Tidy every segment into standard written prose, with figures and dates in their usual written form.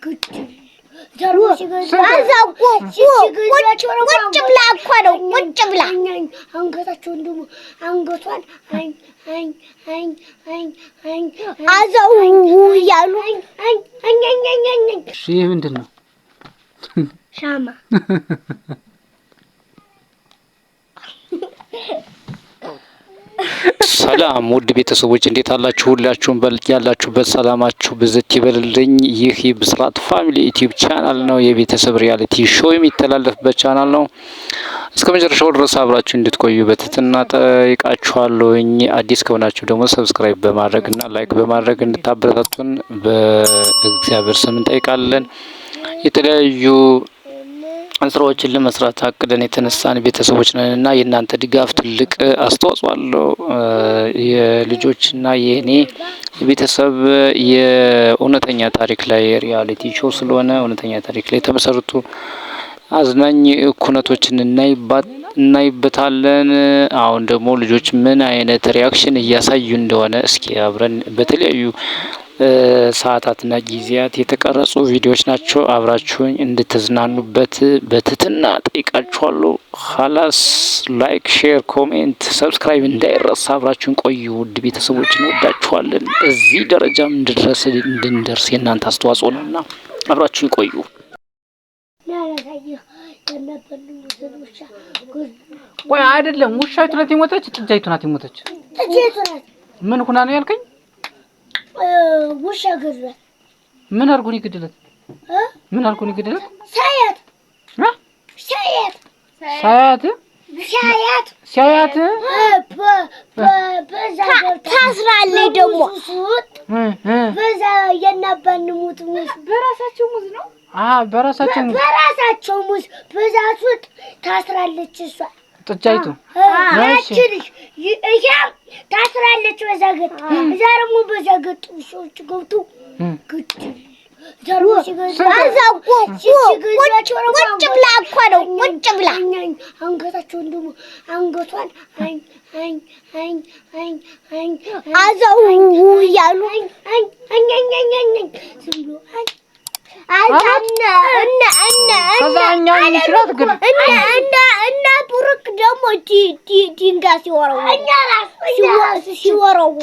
ቁጭ ብላ እኮ ነው፣ ቁጭ ብላ አንገታቸውን ደግሞ አንገቷን አዘው እያሉ። እሺ፣ ይህ ምንድን ነው? ሻማ። ሰላም ውድ ቤተሰቦች፣ እንዴት አላችሁ? ሁላችሁም ያላችሁበት ሰላማችሁ ብዝት ይበልልኝ። ይህ የብስራት ፋሚሊ ዩቲዩብ ቻናል ነው። የቤተሰብ reality show የሚተላለፍበት ቻናል ነው። እስከ መጨረሻው ድረስ አብራችሁ እንድትቆዩ በትህትና ጠይቃችኋለሁኝ። አዲስ ከሆናችሁ ደግሞ subscribe በማድረግ እና like በማድረግ እንድታበረታቱን በእግዚአብሔር ስም እንጠይቃለን። የተለያዩ ስራዎችን ለመስራት አቅደን የተነሳን ቤተሰቦች ነን እና የእናንተ ድጋፍ ትልቅ አስተዋጽኦ አለው። የልጆችና የእኔ የቤተሰብ የእውነተኛ ታሪክ ላይ reality show ስለሆነ እውነተኛ ታሪክ ላይ የተመሰረቱ አዝናኝ ኩነቶችን እናይበታለን። አሁን ደግሞ ልጆች ምን አይነት reaction እያሳዩ እንደሆነ እስኪ አብረን በተለያዩ ሰዓታትና ጊዜያት የተቀረጹ ቪዲዮዎች ናቸው። አብራችሁኝ እንድትዝናኑበት በትህትና ጠይቃችኋለሁ። ሀላስ like፣ share፣ comment፣ subscribe እንዳይረሳ። አብራችሁን ቆዩ። ውድ ቤተሰቦች እንወዳችኋለን። እዚህ ደረጃም እንድንደርስ የእናንተ አስተዋጽኦ ነውና አብራችሁን ቆዩ። ቆይ አይደለም፣ ውሻይቱ ናት የሞተች? ጥጃይቱ ናት የሞተች? ጥጃይቱ ናት። ምን ሁና ነው ያልከኝ? ውሻ ገድሏት። ምን አድርጎ ነው የገደላት? ምን አድርጎ ነው የገደላት? ሳያት ሳያት ሳያት ሳያት ሲያያት ታስራለች ደግሞ። በዛ የናባንሙት ሙዝ በራሳቸው ሙዝ ነው። በራሳቸው ሙዝ፣ በራሳቸው ሙዝ በዛ ሱጥ ታስራለች እሷ ጥጃይቱ። ያቺ ልጅ እያም ታስራለች በዛ ገጥ። እዛ ደግሞ በዛ ገጥ ውሾች ገብቶ ግድ እዛ ቁጭ ብላ እኮ ነው፣ ቁጭ ብላ አንገታቸውን ደግሞ አንገቷን አዘው እያሉ። ዝም ብሎ እና ቡርክ ደግሞ ድንጋይ ሲወረውሩ ሲወረውሩ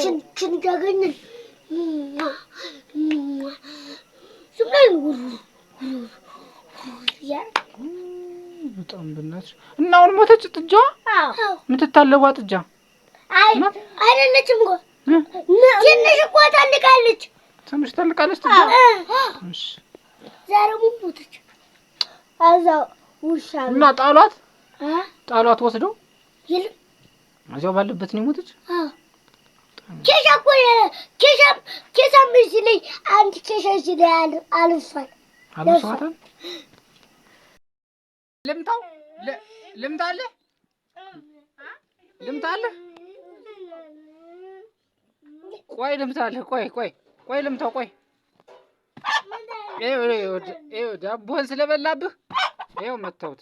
በጣም በእናትሽ። እና አሁን ሞተች ጥጃዋ? የምትታለቧ ጥጃ? አይደለችም እኮ፣ ትንሽ እኮ ታልቃለች። ትንሽ ታልቃለች ጥጃ። እሺ ዛሬ ሞተች። እዛ ውሻ እና ጣሏት ጣሏት ወስደው እዚያው ባለበት ነው የሞተች። ኬሻ እኮ ኬሻም ኬሻም እዚህ ላይ አንድ ኬሻ እዚህ ላይ አልብሷል። አልብሷታል። ልምታው ልምታለህ ልምታለህ ቆይ ልምታለህ ቆይ ቆይ ቆይ ልምታው ቆይ ይኸው ዳቦህን ስለበላብህ ይኸው መታሁት።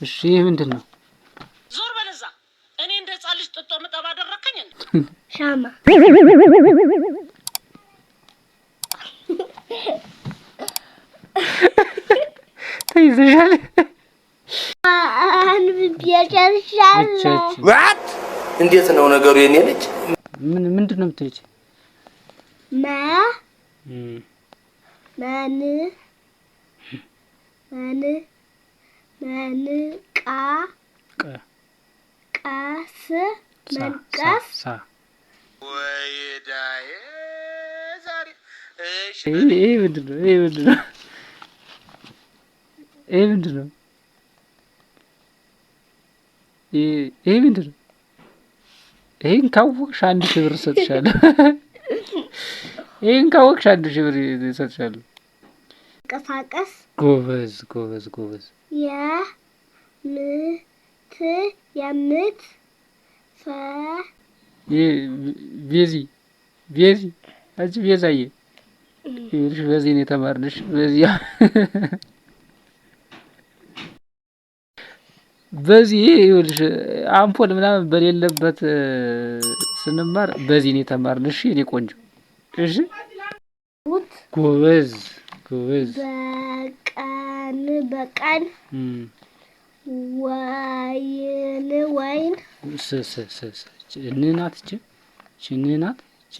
እሺ ይህ ምንድን ነው? ዞር በለዛ። እኔ እንደ ህፃን ልጅ ጥጦ ምጠባ አደረከኝ። ሻማ። ተይዘሻል። አንብቤ ጨርሻለሁ። እንዴት ነው ነገሩ የኔ ልጅ? ምን ምንድን ነው የምትልጅ? መ መን መን መንቃ ቀስ መንቀስ ሳ ይሄ ምንድን ነው? ይሄ ምንድን ነው? ይሄ ምንድን ነው? ይሄ ምንድን ነው? ይሄን ካወቅሽ 1000 ብር እሰጥሻለሁ። ይሄን ካወቅሽ 1000 ብር እሰጥሻለሁ። መንቀሳቀስ። ጎበዝ ጎበዝ ጎበዝ። የምት የምት ፈ ቤዚ ቤዚ አንቺ ቤዛዬ ይኸውልሽ በዚህ ነው የተማርንሽ። በዚህ በዚህ ይኸውልሽ አምፖል ምናምን በሌለበት ስንማር በዚህ ነው የተማርንሽ የኔ ቆንጆ። እሺ ጎበዝ ጎበዝ። በቀን በቀን ወይን ወይን ስ ስ ስ ስ ን ናት እቺ ን ናት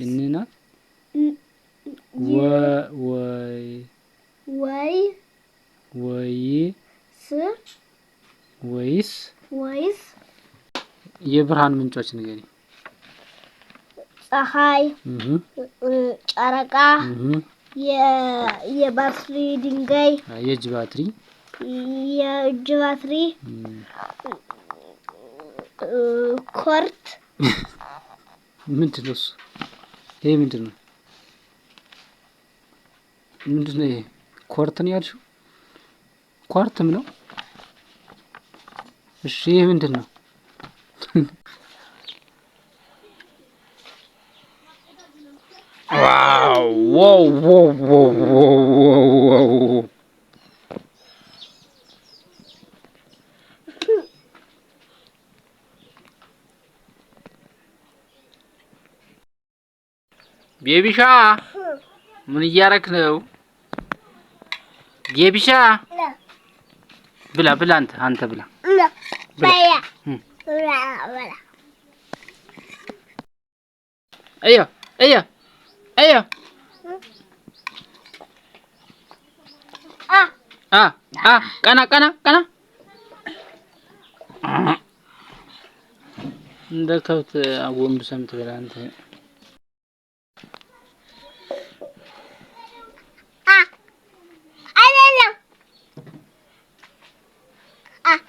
ን ናት ወ ወይ ወይ ወይ ስ ወይስ ወይስ የብርሃን ምንጮች ንገሪ። ፀሐይ፣ ጨረቃ፣ የባትሪ ድንጋይ፣ የእጅ ባትሪ የእጅ ባትሪ፣ ኮርት። ምንድን ነው እሱ? ይሄ ምንድን ነው? ምንድን ነው ይሄ? ኮርት ነው ያልሽው? ኮርትም ነው። እሺ ይሄ ምንድን ነው? Wow wow wow wow wow wow! ቤቢሻ ምን እያረክ ነው? ቤቢሻ ብላ ብላ፣ አንተ አንተ ብላ ብላ። እዮ እዮ እዮ አ አ ቀና ቀና ቀና። እንደ ከብት አጎንብሰህ የምትበላ አንተ። አይደለም። አይ